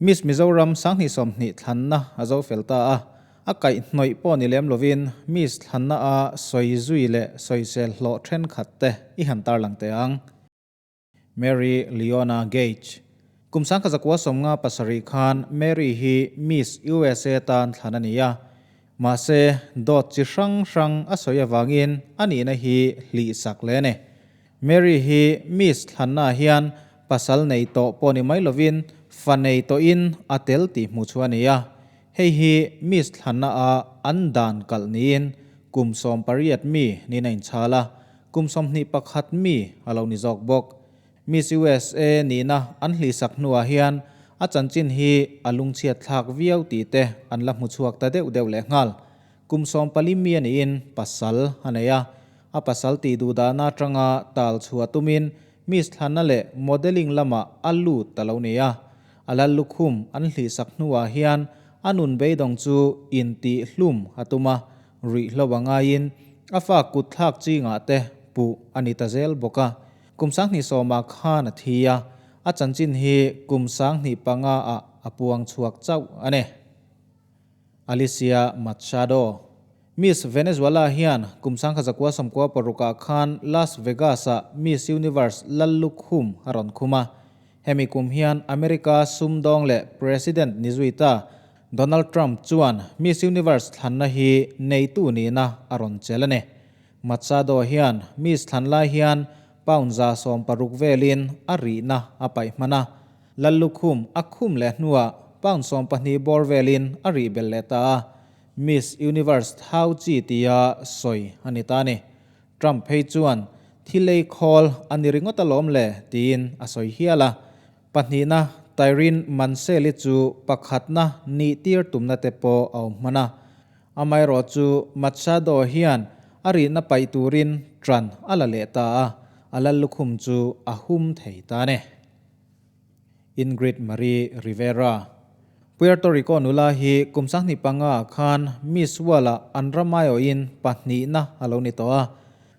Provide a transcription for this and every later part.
Miss Mizoram 2020 thlanna a zo fel ta a, a kaihhnawih pawh ni lem lovin Miss thlanna a sawi zui leh sawisel hlawh thenkhat te i han tarlang teh ang. Mary Leona Gage. Kum 1957 khan Mary hi Miss USA tan thlan a ni a, mahse dawt chi hrang hrang a sawi avangin a nihna hi hlih sak hle a ni. Mary hi Miss thlanna ah hian pasal nei tawh pawh ni mai lovin fa nei tawhin a tel tih hmuh chu a ni a. Hei hi Miss thlanna a an dan kalh niin kum 18 mi niin a inchhal a, kum 21 mi a lo ni zawk bawk. Miss USA nihna an hlihsak hnuah hian a chanchin hi a lungchhiat thlak viau tih te an la hmu chhuak ta deuh deuh lehnghal. Kum 14 mi a niin pasal a nei a, a pasal tih duh dahna atanga tal chhuah tumin Miss Thlanna leh modelling lamah a lut ta lo ni a. A lal lukhum an hlihsak hnuah hian a nun beidawng chu intih hlum a tum a, ruihhlo a ngaiin a fa kut thlak chingah te puh a ni ta zel bawk a. Kum 2010 ah khan a thi a, a chanchin hi kum 2005 ah a puang chhuak chauh a ni. Alicia Machado. Miss Venezuela hian kum 1996 ah khan Las Vegas-ah Miss Universe Lallukhum a rawn khum a. Hemi kum hian America sumdawng leh President ni zui ta Donald Trump chuan Miss Universe thlanna hi neitu nihna a rawn chelh a ni. Machado hian Miss thlan lai hian pound 160 velin a rihna a paih hman a. Lallukhum a khum leh hnuah pound 12 bawr velin a rih belh leh ta a, Miss Universe thau chi tia sawi a ni ta a ni. Trump phei chuan thil ei khawl a ni ringawt alawm le tiin a sawi hial a. Pahnihna Tyrene Mansell-i chu pakhatna nih tir tumna te pawh a awm hman a. Amaherawh chu Machado hian a rihna paih turin ṭan a la leh ta a, a Lallukhum chu a hum thei ta a ni. Ingrid Marie Rivera. Puerto Rico nula hi kum 2005 ah khan Miss World-ah an ram aiawhin pahnihna a lo ni tawh a.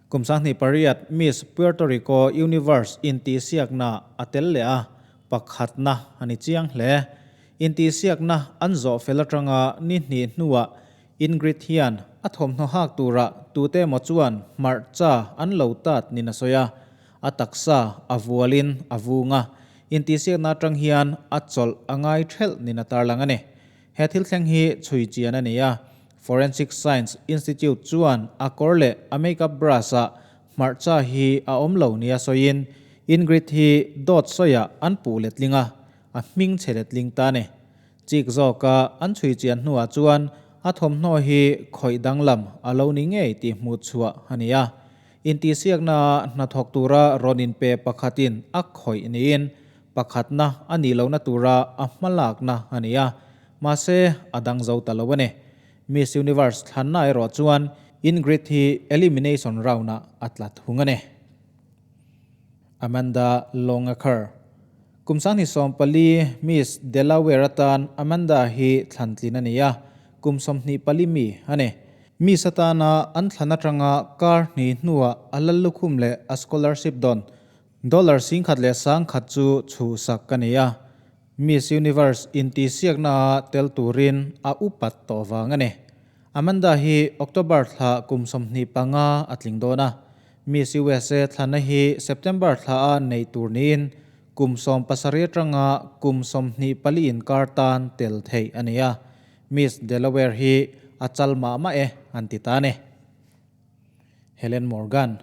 Kum 2008 Miss Puerto Rico Universe intihsiakna a tel leh a, pakhatna a ni chiang hle. Intihsiakna an zawh fel atanga ni hnih hnuah Ingrid hian a thawmhnaw hak turah tute emaw chuan hmarcha an lo tat nin a sawi a, a taksa a vualin a vung a, intihsiakna atang hian a chawlh a ngai thelh nin a tarlang a ni. He thil thleng hi chhui chian a ni a, Forensic Science Institute chuan a kawr leh a makeup brush-ah hmarcha hi a awm lo nia sawiin Ingrid hi dawt sawiah an puh letling a, a hming chhe letling ta a ni. Chik zawka an chhui chian hnuah chuan a thawmhnaw hi khawih danglam a lo ni ngei tih hmuh chhuah a ni a. Intihsiakna hnathawk tura rawn inpe pakhatin a khawih niin pakhatna a nih lohna tura a hmalakna a ni a, mahse a dang zo ta lo a ni. Miss Universe thlanna erawh chuan Ingrid hi elimination round-ah a tla thung a ni. Amanda Longacre. Kum 2014 Miss Delaware atan Amanda hi thlantlin a ni a, kum 24 mi a ni. Miss atana an thlan atanga kar hnih hnuah a Lallukhum leh a scholarship dawn dollar 10,100 chu chhuhsak a ni a. Miss Universe intihsiakna-a tel turin a upat tawh vang a ni. Amanda hi October thla kum 25 a tling dawn a. Miss USA thlanna hi September thla a neih tur niin kum 17 atanga kum 24 inkar tan tel theih a ni a. Miss Delaware hi a chal mah mah e an ti ta a ni. Helen Morgan.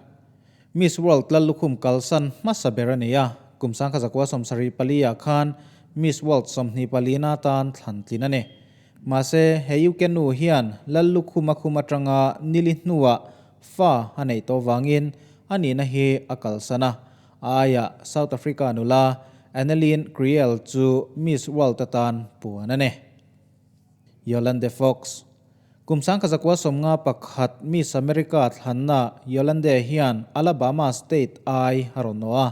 Miss World Lallukhum kalsan hmasa ber a ni a, kum 1974 ah khan Miss World 24 na atan thlan tlin a ni. Mahse, he UK nu hian Lallukhum a khum atanga nili hnuah fa a neih tawh vangin a nihna hi a kalsan a, a aiah South Africa nula Anneline Kriel chu Miss World atan puan a ni. Yolande Fox. Kum 1991 Miss America thlanna Yolande hian Alabama State ai a rawn nawh a.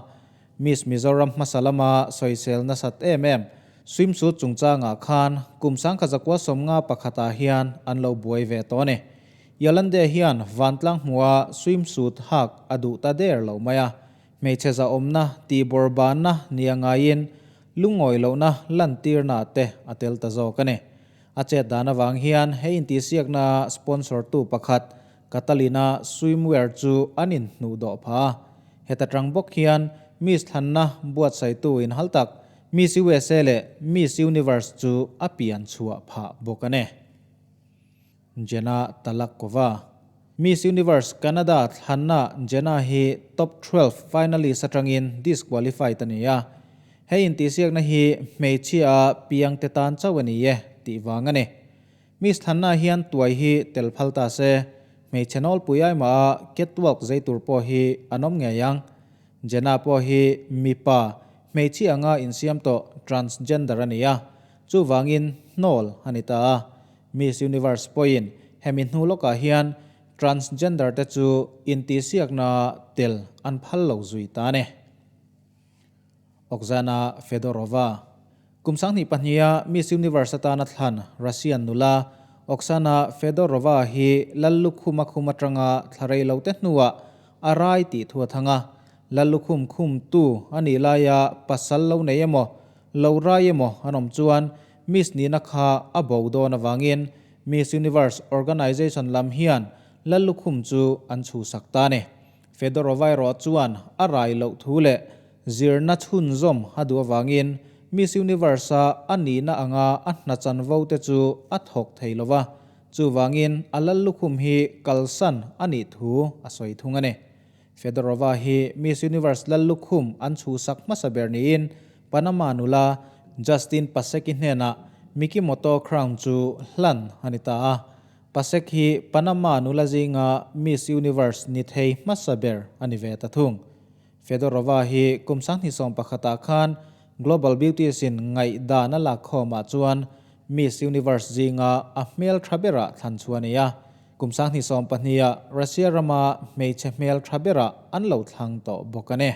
Miss Mizoram hmasa lama sawisel nasat em em swimsuit chungchangah khan kum 1991 ah hian an lo buai ve tawh a ni. Yolande hian vantlang hmuha swimsuit hak a duh ta der lo mai a. Hmeichhe zahawmna tihbawrbanna ni a ngaiin lungawi lohna lantirna te a tel ta zawk a ni. A chet dan avang hian he intihsiakna sponsor tu pakhat Catalina Swimwear chu an inhnuh dawh phah a. Heta tang bawk hian Miss thlanna buatsaihtu inhal tak Miss USA leh Miss Universe chu a pian chhuah phah bawk a ni. Jenna Talakova. Miss Universe Canada thlanna Jenna hi top 12 finalist atangin disqualified a ni a. Hei intihsiakna hi hmeichhia a piang te tan chauh a ni e tih vang a ni. Miss thlanna hian tuai hi tel phal ta se, hmeichhe nawlpui aimah a catwalk zei tur pawh hi an awm ngei ang. Jenna pawh hi mipa, hmeichhia anga insiam tawh transgender a ni a, chuvangin hnawl a ni ta a. Miss Universe pawhin hemi hnu lawkah hian transgender te chu intihsiakna tel an phal lo zui ta a ni. Oksana Fedorova. Kum 2002 a Miss Universe atana thlan Russian nula Oksana Fedorova hi Lallukhuma khum atanga thla rei lo te hnuah a rai tih thu a thang a. Lallukhum khumtu a nih laia pasal lo nei emaw, lo rai emaw an awm chuan Miss nihna kha a bo dawn avangin Miss Universe Organization lam hian Lallukhum chu an chhuhsak ta a ni. Fedorova erawh chuan a rai loh thu leh zirna chhunzawm a duh avangin Miss Universe-a a nihna anga a hna chanvo te chu a thawk thei lo va, chuvangin a Lallukhum hi kalsan a nih thu a sawi thung a ni. Fedorova hi Miss Universe Lallukhum an chhuhsak hmasa ber niin Panama nula Justin Pasek-i hnenah Mikimoto Crown chu hlan a ni ta a. Pasek hi Panama nula zinga Miss Universe ni thei hmasa ber a ni ve ta thung. Fedorova hi kum 2011 ah khan Global Beauties in ngaihdan a lak khawmah chuan Miss Universe zinga a hmel tha berah thlan chu a ni a. Kum 2012 ah Russia rama hmeichhe hmel tha berah an lo thlang tawh bawk a ni.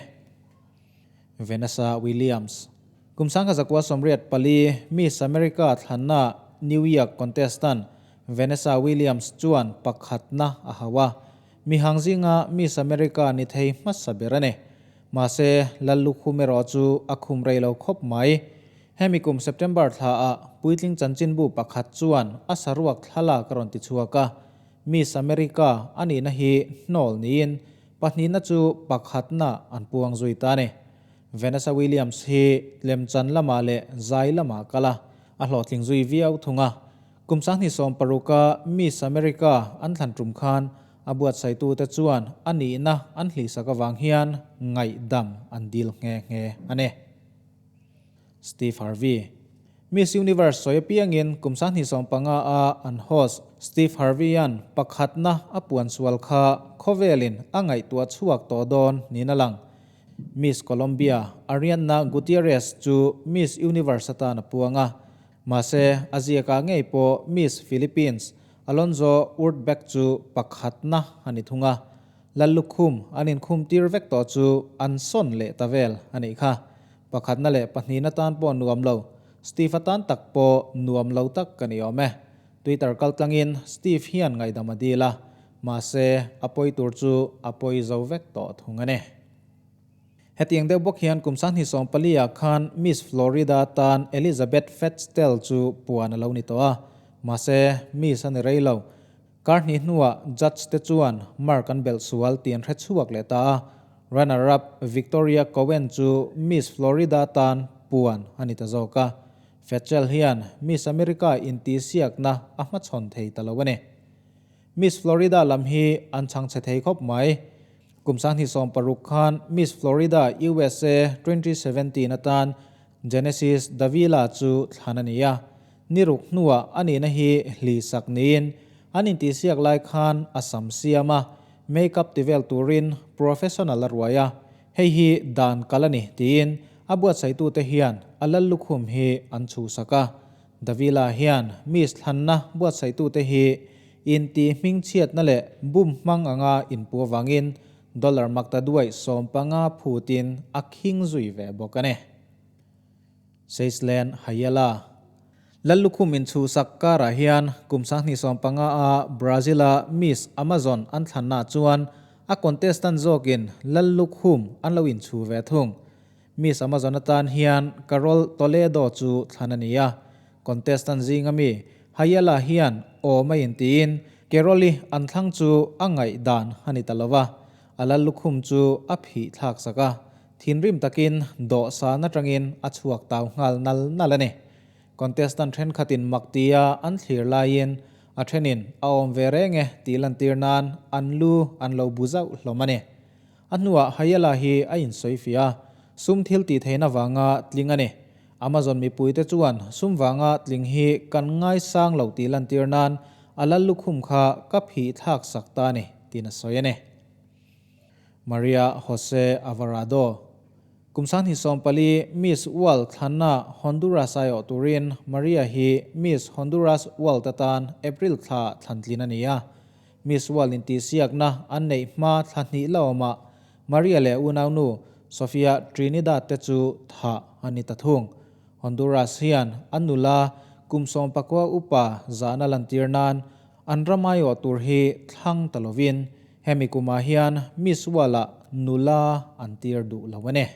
Vanessa Williams. Kum 1984 Miss America thlanna New York contestant Vanessa Williams chuan pakhatna a hauh a, mihang zinga Miss America ni thei hmasa ber a ni. Mahse, Lallukhum erawh chu a khum rei lo khawp mai. Hemi kum September thlaah puitling chanchinbu pakhat chuan a saruak thlalak a rawn ti chhuak a, Miss America a nihna hi hnawl niin pahnihna chu pakhatna an puang zui ta a ni. Vanessa Williams hi lemchan lamah leh zai lamah a kal a, a hlawhtling zui viau thung a. Kum 2016 a Miss America an thlan tum khan a buatsaitute chuan a nihna an hlihsak avang hian ngaihdam an dil nghe nghe a ni. Steve Harvey. Miss Universe sawi apiangin kum 2015 a an host Steve Harvey-a'n pakhatna a puan sual kha khawvelin a ngaihtuah chhuak tawh dawn niin a lang. Miss Colombia Arianna Gutierrez chu Miss Universe atan a puang a, mahse a ziakah ngei pawh Miss Philippines Alonzo Urtbek chu pakhatna a ni thung a. Lallukhum an inkhum tir vek tawh chu an sawn leh ta vel a nih kha. Pakhatna leh pahnihna tan pawh nuam lo, Steve atan tak pawh nuam lo tak ka ni awm e. Twitter kaltlangin Steve hian ngaihdam a dil a, mahse a pawi tur chu a pawi zo vek tawh thung a ni. Hetiang deuh bawk hian kum 2014 ah khan Miss Florida tan Elizabeth Fetztel chu puan a lo ni tawh a, mahse Miss a ni rei lo. Kar hnih hnuah judge te chuan mark an belh sual tih an hre chhuak leh ta a, runner-up Victoria Cohen chu Miss Florida tan puan a ni ta zawk a. Fetchel hian Miss America intihsiakna a hmachhawn thei ta lo a ni. Miss Florida lam hi an chhangchhe thei khawp mai. Kum 2016 khan Miss Florida USA 2017 atan Genesis Davila chu thlan a ni a. Ni ruk hnuah a nihna hi hlihsak niin an intihsiak lai khan a sam siam a, make-up ti vel turin professional a ruai a, hei hi dan kal a ni tiin a buatsaihtute hian a Lallukhum hi an chhuhsak a. Davila hian Miss thlanna buatsaihtute hi intih hmingchhiatna leh bum hmang anga inpu avangin dollar makta duai 15 phutin a khing zui ve bawk a ni. Seislen Hayela. Lallukhum inchhuhsak karah hian kum 2015 a Brazil-a Miss Amazon an thlanna chuan a contestant zawkin Lallukhum an lo inchhu ve thung. Miss Amazon atan hian Carol Toledo chu thlan a ni a. Contestant zinga mi Hayela hian awm a intiin Carol-i an thlang chu a ngaihdan a ni ta lo va, a lal lukhum chu a phih thlak sak a, thinrim takin dawhsan atangin a chhuak tau nghal nal nal a ni. Contestant thenkhatin mak tia an thlir laiin a thenin a awm ve reng e tih lantir nan an lu an lo bu zauh hlawm a ni. A hnuah Hayela hi a insawi fiah a, sum thil tih theihna vanga tling a ni. Amazon mipuite chuan sum vanga tling hi kan ngaisang lo tih lantir nan a lal lukhum kha ka phih thlak sak ta a ni tiin a sawi a ni. Maria Jose Alvarado. Kum 2014 Miss World thlanna Honduras aiawh turin Maria hi Miss Honduras World atan April thla thlantlin a ni a. Miss World intihsiakna an neih hma thla hnih la awmah Maria leh unaunu Sofia Trinidad te chu thah a ni ta thung. Honduras hian an nula kum 19 upa zahna lantir nan an ram aiawh tur hi thlang ta lovin hemi kumah hian Miss World-ah nula an tir duh lo a ni.